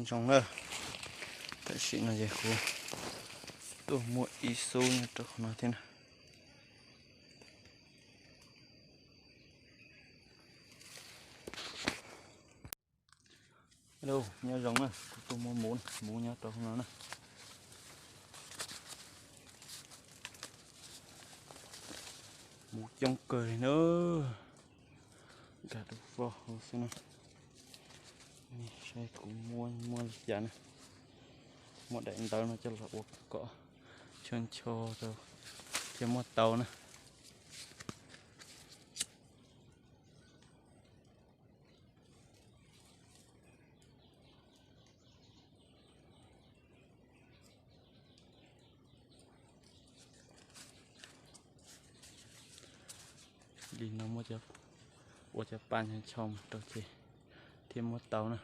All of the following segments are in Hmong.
Zoo na, tam sim no ces kuv tuaj muab ib xub nyob rau qhov no thiab na. Hello, nyob zoo na, kuv tuaj muab muv, muv nyob rau hauv no na. Muv coob kawg li na, nkag rau foj hauv xwb na. Saib kuv muab muab li cas na. Muab daim ntawv no coj los ua kom ncho ncho rau thiaj muab tau na. Li no muab ua cov pa ncho ncho mus rau ces thiaj muab tau na.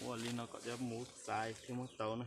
Ua li no kom cov muv txais thiaj muab tau na.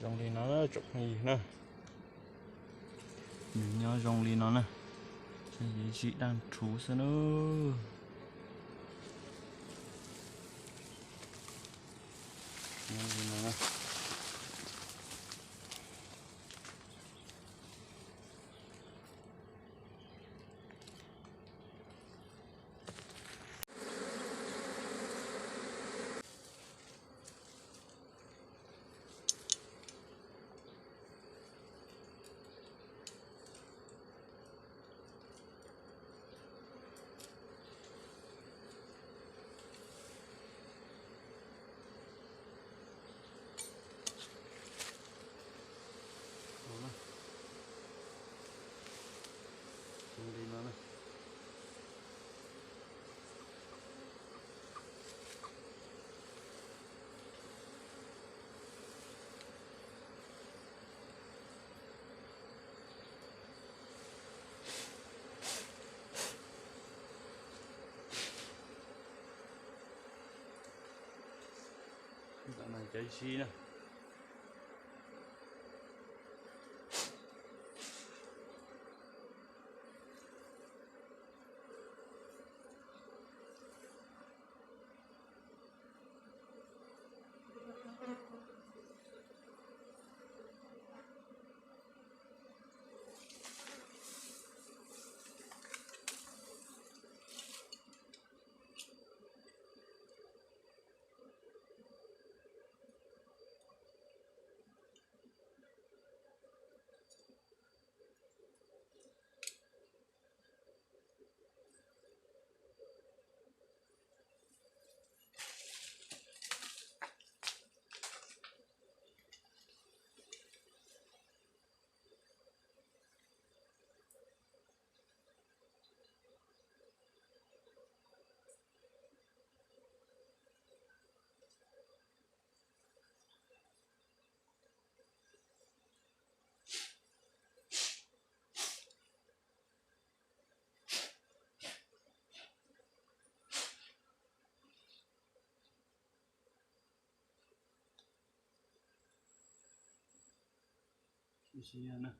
Zoo li no na tsoom phooj ywg na. Nws nyob zoo li no na. Zim daj rhuv xwb na. Nyob li no na. Cov zib na. Tsis yog na.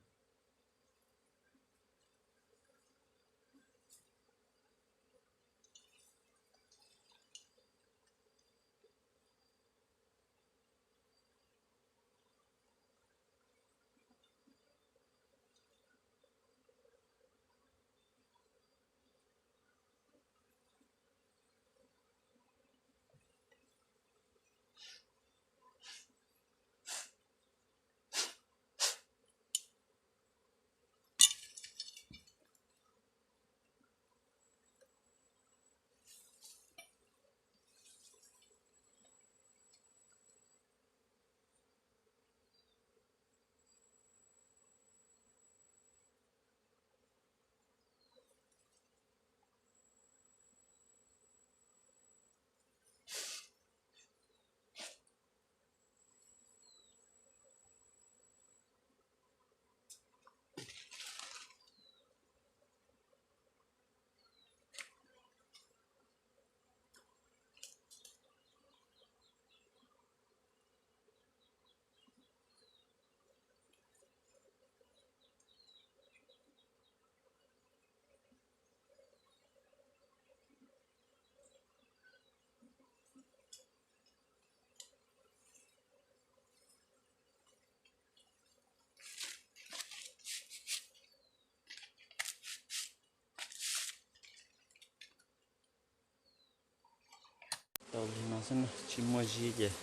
Tau li no xwb na, tsis muaj zib ces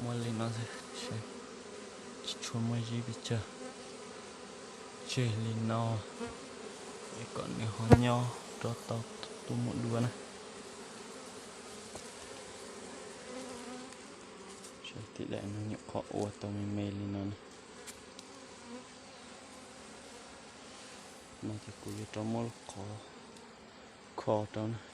muaj li no xwb, tsis tshua muaj zib pes tsawg. Tseg li no es kom nws ho nyob rov tau tuaj muab dua na. Saib tib daim no nyuam qhuav ua tau me me li no na. No ces kuv yuav rov muab lub qhov kho rau na.